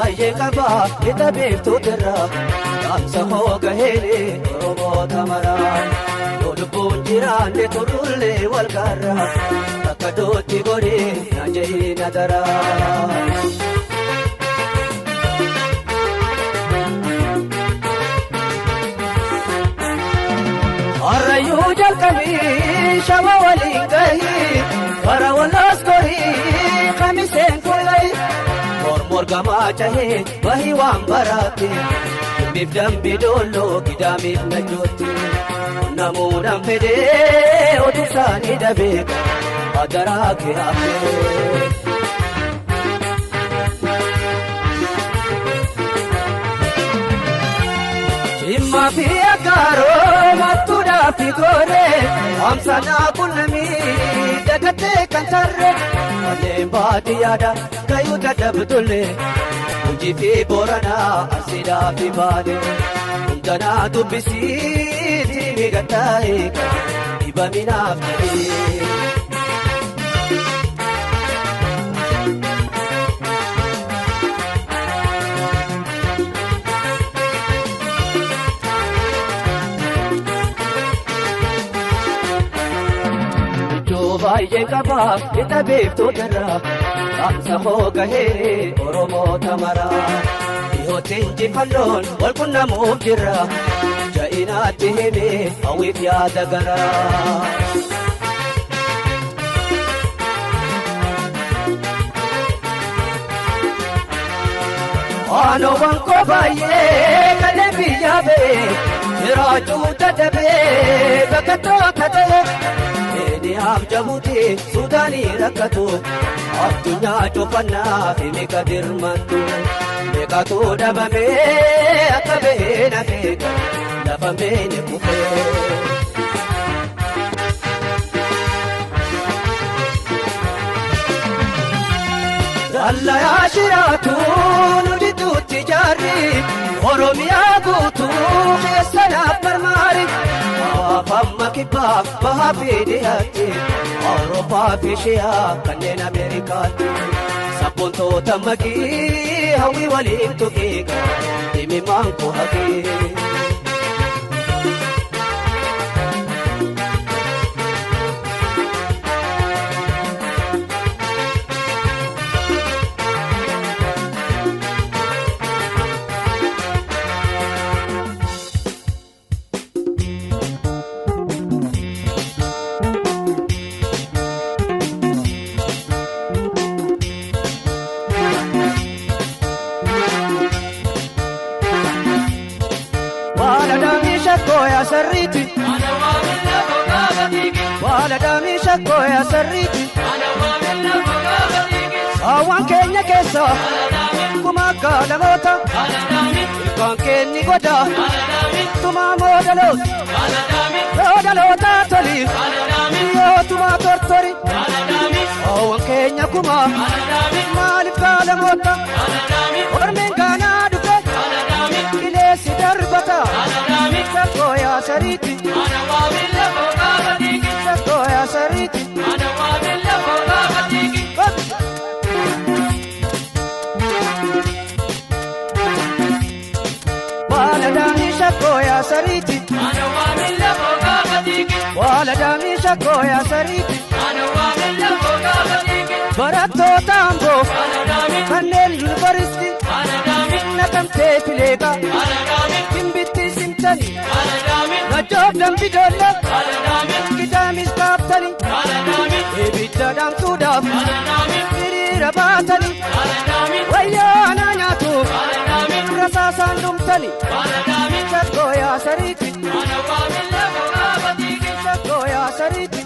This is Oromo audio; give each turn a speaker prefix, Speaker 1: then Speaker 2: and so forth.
Speaker 1: Baay'ee qabaa lixa beektuutirraa dhaamsa koo gaheele Oromoota maraa yoo lubbuun jiraanne turullee wal gaarraa bakka dootti goree na jehii na daraa. Harrayyuu jalqabii shama waliin gahii bara wal'aas gorii kamiseen kullayi. Morgamaa cahee bahii waan baraate dhimmiif dambi dolloo gidaamiif najjootti namuudhaan fedhee oduu isaanii dhabee adaraa kee hafee. Jimmaa fi Aggaaroo mattuudhaa fi gooree amsanaa qunnamii dagattee kan tarree manneen baadiyyaadha. Kayyuu dadhabdullee hojii fi Booranaa Arsiidhaa fi Baalee hundanaa dubbisiitii miidhagtaa'ee dhibaminaaf ta'ee. Baay'ee qabaa lixa beektuutirraa dhaamsa koo gahee Oromoota maraa dhiyootti injifannoon wal quunnamuuf jirra ja'inaatti himee hawwiif yaada garaa. Waanowwan koo baay'ee kanneen biyyaa ba'ee jiraachuu dadhabee bakka tokko ta'e. Keeniyaaf Jabuuti Suudaanii rakkatu addunyaa cufannaa fi meeqa dirmattu meeqatu dhabamee akka bahee na beeka lafa meeni kufee. Dallayaa shiraatu nu gidduutti jaarri Oromiyaa guutuu keessa naaf marmaari. Afamma kibbaa bahaa fi dhiyaatti Awurooppaa fi Ishiyaa kanneen Ameerikaatti sabboontoota maqii hawwii waliin tuqiiqa dhimmi koo haqii. Waladami shakkooya sarriiti. Saawwan keenya keessa kuma akka lamoota ilkaan keenni goda tumaa moodaloota yoo dhaloota toli yoo tumaa tortori saawwan keenya kuma maaliif gaalamoota ormeen gaanaa dhufe qilleessi darbata shakkooya sarriiti. Shakkooya sarriiti. Waladami shakkooya sarriiti. Waladami shakkooya sarriiti. Barattoota Amboo kanneen yuunivarsiitii naqamtee fileeqa Gimbitti simtanii Najjoof dambi doolle Gidaamis kaaftanii ibidda dhaamsuudhaaf hiriira baatanii wayyaanaa nyaatuuf rasaasaan dhumtanii shakkooyaa sariiti shakkooyaa sariiti.